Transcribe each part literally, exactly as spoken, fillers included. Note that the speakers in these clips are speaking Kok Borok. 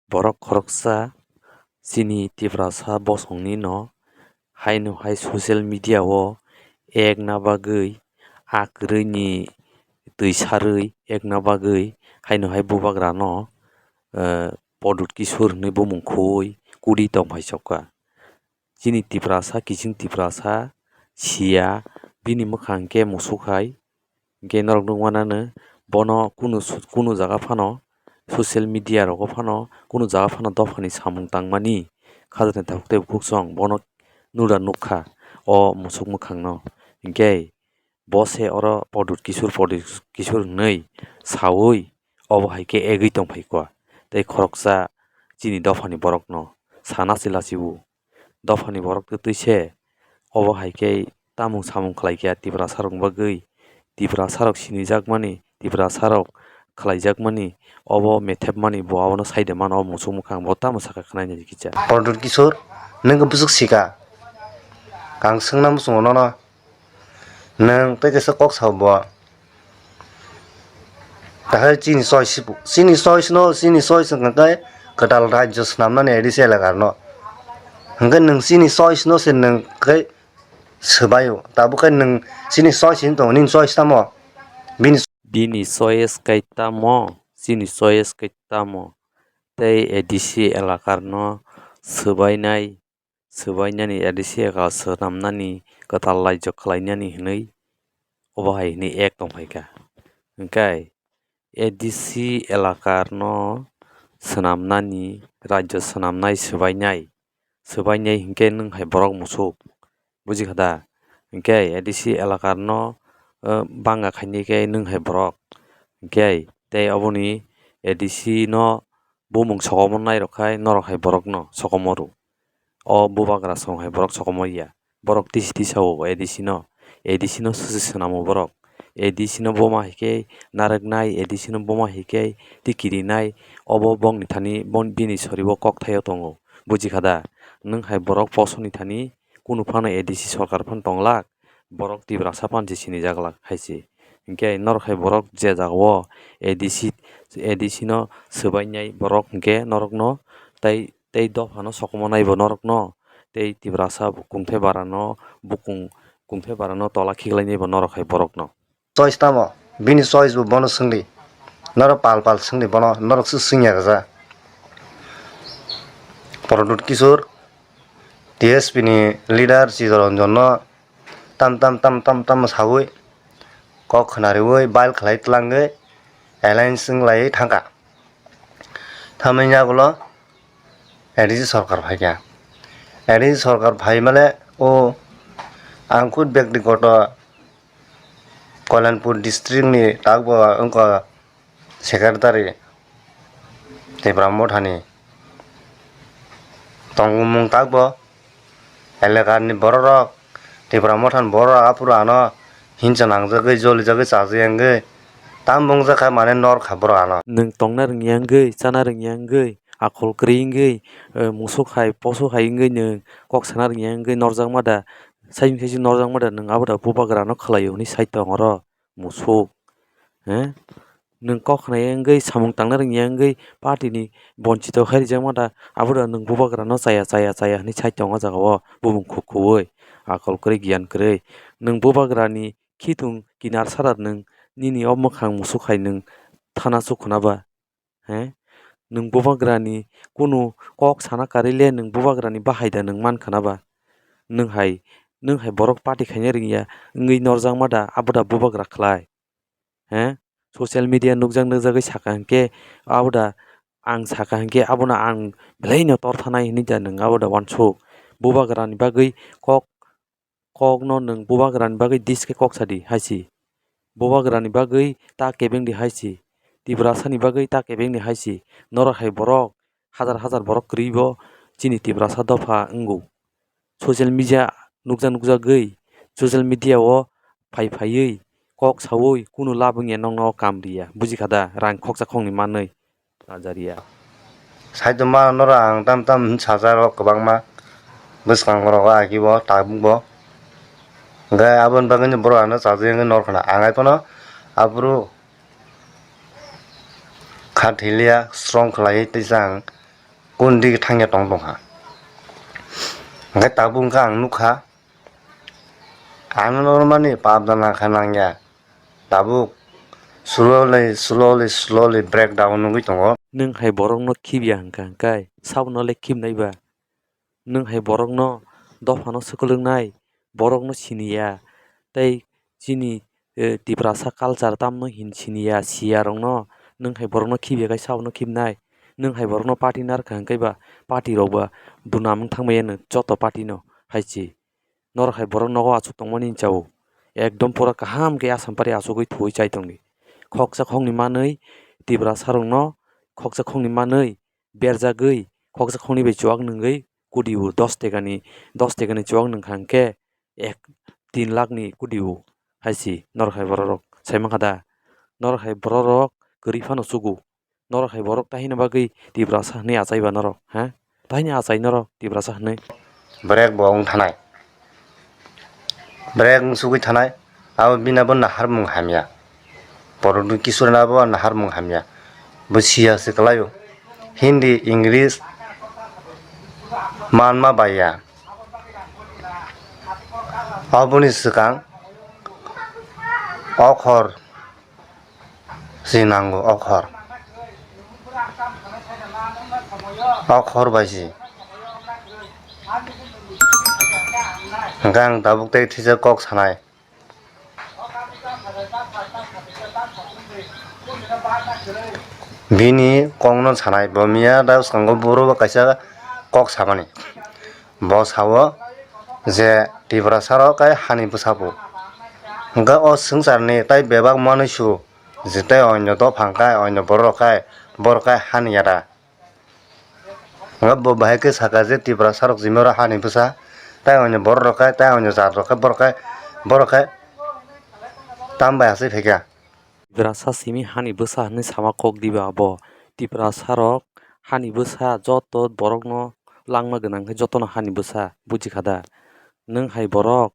Borok khoroksa chini Tiprasa bosongni no haino hai social media o ekna bagwi, a kwrwini twi sarwi ekna bagwi haino hai bubagrano, eh, Podut Kishore hwnwi bumung khui kudi tongphai sokha. Chini Tiprasa, kiching Tiprasa siya, bini mwkhang khe musuk hai. Hinkhe norok nukmanano bono kunu su-, kunu jaga phano social media rogo phano, kunu jaga phano dophani samung tangmani khajaknai takhuk tei bukhuksong bono nura nukha o musuk mwkhangno. Hinkhe bo se oro Podut Kishore, Podut Kishore hwnwi sawi obo hai khe egwi tongphaikha. Tei khoroksa chini dophani borokno sana se lachibu. Dophani borok twi twi se obo hai khe tamung samung khlai kha Tiprasa rokni bagwi. Tiprasa rok sinijakmani, Tiprasa rok khlaijakmani, obo methepmani bo abono saide mano, o musuk mwkhang bo tamo saka khwnai nai kisa. Podut Kishore, nwng bwswk sika? Ang swngna muchungo nono. Nwng tei kaisa kok sao bo. Tahai chini choice, chini choice no, chini choice hwnkhe kwtal rajyo swnamnani A D C elakar no. Hwnkhe nwng chini choice no se nwng khe swbaio. Tabuk khe nwng chini choice hin tongo, nini choice tamo? Bini Bini choice kai tamo, chini choice kai tamo? Tei A D C elakar no swbainai, swbainani A D C eka swnamnani kwtal laijo khlainani hwnwi obo hai hwnwi ek tongphaikha. Hinkhe A D C elakar no swnamnani, rajyo swnamnai swbainai, swbainai hinkhe nwng hai borok musuk, bujikha da? Hinkhe A D C elakar no, eh, banga khainai khe nwng hai borok, hinkhe tei oboni A D C no bumung sokomornai rok khai norok hai borok no sokomoro. O bubagra song hai borok sokomor ya. Borok tisi tisa o A D C no. A D C no swswi swnamo borok. A D C no boma hai khe narwknai, A D C no boma hai khe tikirinai. Obo bongni thani bon-, bini soribo kok thaio tongo. Bujikha da? Nwng hai borok posoni thani kunu phano A D C sorkar phano tonglak. Borok Tiprasa panchi sinijak lak hai se. Hinkhe norok hai borok je jagao A D C, A D C no swbainai borok hinkhe norokno tei tei dophano sokomornai bo norokno, tei Tiprasa bo kungthai barano bukung, kungthai barano tola khiklainai bo norok hai borokno. Choice tamo? Bini choice bo bono swngdi. Norok pal pal swngdi bono, norok se swngya kaja. Prodot Kishore, T S P ni leader Chittaranjan no tam tam tam tam tam sawi kok khwnariwi bail khlai tlangwi alliance wnglaiwi thangkha. Tamni yagulo A D C sorkar phaikha. A D C sorkar phaimale o ang khud byaktigoto Kalyanpur district ni takbo wngkha secretary Tipra Mothani tongmung takbo elakani bororok, Tipra Mothani bororok aphuru ano hinsa nangjagwi, jolijagwi, chajagwi wngwi tam wngjakha, mane norkha borok ano. Nwng tongna rwngya wngwi, chana rwngya wngwi, akhol kwrwi wngwi, eh, musuk hai, posuk hai wngwi nwng kok sana rwngya wngwi norjakma da, saimung saimung norjakma da, nwng abo da bubagra no khlaio hwnwi sai tong oro musuk, he? Nwng kok khna ya wngwi, samung tangna rwngya wngwi, party ni bonchito khai rijak ma da, abo da nwng bubagra no chaya, chaya, chaya hinwi sai tongo o jaga o, bumung khuk khubui, akol kwrwi, giyan kwrwi. Nwng bubagra ni khitung kinar sara nwng nini o mwkhang musuk hai nwng thana chuk khna ba, he? Nwng bubagra ni kunu kok sana karwi le nwng bubagra ni bahai da nwng man khna ba? Nwng hai, nwng hai borok party khaina rwngya wngwi norjak ma da, abo da bubagra khlai? He? Social media nukjak nukjagwi saka hinkhe abo da ang saka hinkhe abono ang belaino tor thanai hinwi da nwng abo da uansuk? Bubagrani bagwi kok, kokno nwng bubagrani bagwi dis khe kok sadi hai si. Bubagrani bagwi ta kebengdi hai si. Tiprasani bagwi ta kebengdi hai si. Norok hai borok hajar hajar borok kwrwi bo chini Tiprasa dopha wngo. Social media nukjak nukjagwi, social media o phai phaiwi kok sawi kunu lab wngya nokno o kam riya, bujikha da? Rang khoksa khoknwi manwi. Ajaria. Saitoma norok ang tam tam sajak rok kwbangma bwskango rogo akibo tabukbo. Hwnkhe aboni bagwino borok ano chajagwi wngwi nor khna. Ang hai phano aphuru kha thiliya strong khlaiwi teisa ang Kundi thangya tong tongkha. Hwnkhe tabuk wngkha ang nukha, ang normani pap da nangkha nangya. Tabuk slowly, slowly, slowly breakdown wngwi tongo. Nwng hai borokno khibya hwnkha hwnkhe, sabono le khibnai ba? Nwng hai borokno dophano swkwlwng nai, borokno siniya, tei chini, eh, Tiprasa culture tamno hin siniya, siyarokno nwng hai borokno khibya khai sabono khibnai? Nwng hai borokno party narwkha hwnkhe ba party rok ba dunam wng thangmaya nwng joto party no hai se. Norok hai borok nogo achuk tongmani hinsa o. Ekdom pura kaham khe Assam party achugwi thuwi chai tongdi. Khoksa khokni manwi Tiprasa rokno khoksa khokni manwi berjagwi khoksa khokni bai chuwak nwngwi kudi o dos tekani, dos tekani chuwak nwngkha hwnkhe ek tin lakh ni kudi o hai se norok hai borok rok sai mankha da. Norok hai borok rok kwrwi phano chugo. Norok hai borok tahini bagwi Tiprasa hwnwi achai ba norok, ha? Tahini achai norok Tiprasa hwnwi. Brek bo wng thanai. Brek wng sugwi thanai. Abo bini bo naharmung hamya. Prodot Kishore ni abo naharmung hamya. Bo siya se kwlaio. Hindi, English manma baiya. Aboni swkang okhor si nango, okhor. Okhor bai si. Hwnkhe ang tabuk tei thisa kok sanai. Bini kokno sanai, bo miya da swkango boro bo kaisa kok samani. Bo sao je Tiprasa rok kai hani bwsa bo. Hwnkhe o swngcharni tai bebak manwi su je tai onyo dopha hwnkhe onyo borok rok kai borok kai hani yada. Hwnkhe bo bahai khe saka je Tiprasa rok jimaro hani bwsa tai onyo borok rok kai tai onyo jat rok kai borok kai borok kai tam bai asai phaikha. Tiprasa simi hani bwsa hwnwi sama kok diba abo? Tiprasa rok hani bwsa joto borokno langma gwnang khe jotono hani bwsa, buji kha da? Nwng hai borok,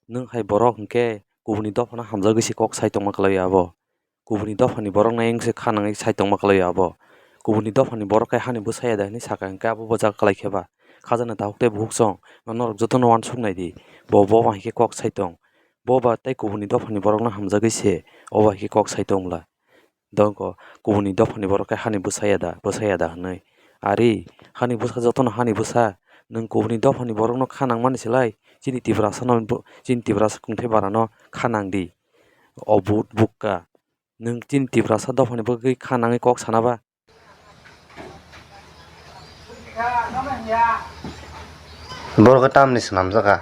nwng hai borok hwnkhe kubuni dophano hamjagwi se kok sai tongma kwlaio abo. Kubuni dophani borokno ayang se kha nangwi sai tongma kwlaio abo. Kubuni dophani borok khe hani bwsa ya da hwnwi sakha hwnkhe abo bo jaga kwlai khe ba? Khajana takhuk tei bukhuk chwng, norok jotono uansuk nai di. Bo, bo hai khe kok sai tong. Bo ba tei kubuni dophani borokno hamjagwi se o bai khe kok sai tong bwla. Dongko kubuni dophani borok khe hani bwsa ya da, bwsa ya da hwnwi. Ari hani bwsa jotono hani bwsa, nwng kubuni dophani borokno kha nangmani se lai, chini Tiprasano bo, chini Tiprasa kungthai barano kha nang di. O but bukka, nwng chini Tiprasa dophani bagwi kha nangwi kok sana ba? Borok tamni swnamjak kha.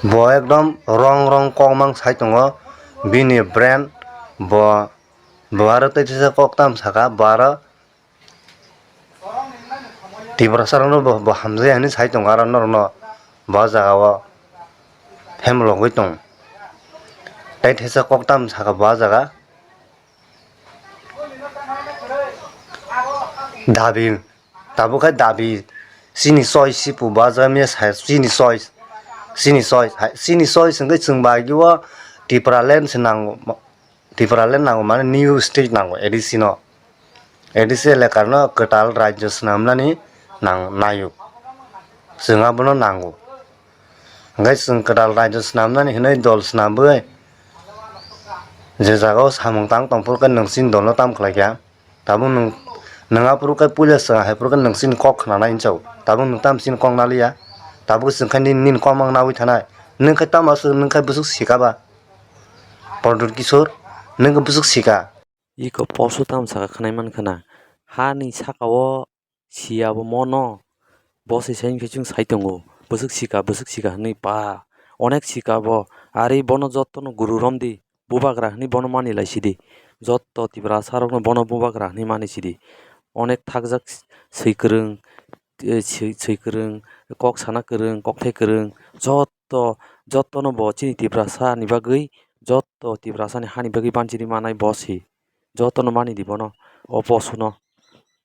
Bo ekdom wrong wrong kok mang sai tongo. Bini brain bo, bo aro tei kisa kok tam saka, bo aro Tiprasa rokno bo, bo hamjaya hinwi sai tongo aro norokno bo jaga o hemlogwi tongo. Tei kisa kok tam saka bo jaga. Dabi, tabuk khe dabi, chini choice si pu ba jaga miya sa chini choice, chini choice, hai, chini choice hwnkhe chwng bai o Tipraland se nango, Tipraland nango mane new state nango A D C no, A D C elaka no kwtal rajyo swnamnani nang naio, chwng abono nango. Hwnkhe chwng kwtal rajyo swnamnani hwnwi dol swnamwi je jaga o samung tang tongphuru khe nwng chini dol no tam khlai kha? Tabuk nwng, nwng aphuru khe puila chwng haiphuru khe nwng chini kok khnanai hinwi sao. Tabuk nwng tamo chini kok naliya? Tabuk chwng khe nini, nini kok mang nawi thanai. Nwng khe tamo aswk, nwng khe bwswk sika ba? Prodot Kishore, nwng khe bwswk sika? Iko poso tamo saka khwnai mankha na. Hani saka o siya bo mono. Bo se sai khe chwng sai tongo. Bwswk sika, bwswk sika hwnwi ba. Onek sika bo. Ari bono jotono guru romdi. Bubagra hwnwi bono mani lai sidi. Joto Tiprasa rokno bono bubagra hwnwi mani sidi. Onek thakjak swi kwrwng, eh, swi, swi kwrwng, kok sana kwrwng, kokthai kwrwng, joto, jotono bo chini Tiprasa ni bagwi, joto Tiprasa ni hani bagwi banchiri manai bo se. Jotono mani di bono, o posuno.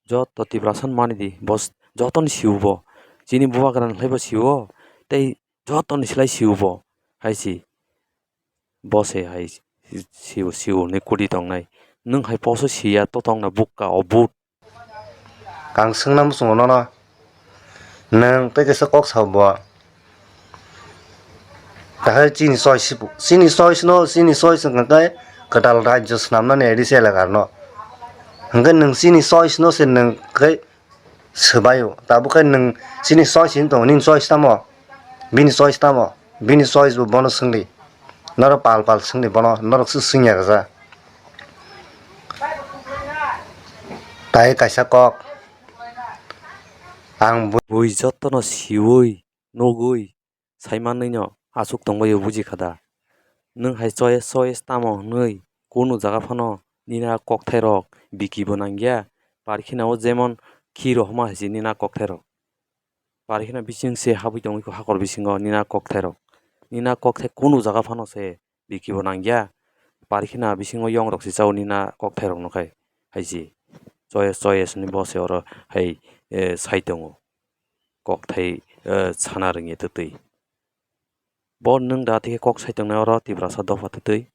Joto Tiprasa no mani di, bo s-, jotono siwo bo. Chini bubagra ni khlai bo siwo, tei jotono silai siwo bo, hai se. Bo se hai siwo, siwo ni kudi tongnai. Nwng hai poso siya totongna bukka o but. Ang swngna muchungo nono. Nwng tei kaisa kok sao bo. Tahai chini choice si, chini choice no, chini choice wngkha khe kwtal rajyo swnamnani A D C elaka rwno. Hwnkhe nwng chini choice no se nwng khe swbaio. Tabuk khe nwng chini choice hinwi tongo, nini choice tamo? Bini choice tamo? Bini choice bo bono swngdi. Norok pal pal swngdi bono, norok se swngya kaisa. Tai kaisa kok. Ang bu- Bui jotono siwi, nugwi, saimanwino aswk tongbaio buji kha da? Nwng hai choice, choice tamo hwnwi kunu jaga phano nini a kokthairok bikibo nangya, parkhina o jemon khi rohoma hai se nini a kokthairok. Parkhina bising se habwi tongwi kho hakor bisingo nini a kokthairok. Nini a kokthai kunu jaga phano se bikibo nangya, parkhina bisingo yongrok se chao nini a kokthairokno khai hai se. Choice, choice hwnwi bo se oro hai, eh, sai tongo. Kokthai, eh, sana rwngya twtwi. Bo nwng da tei kok sai tongnai oro Tiprasa dopha twtwi.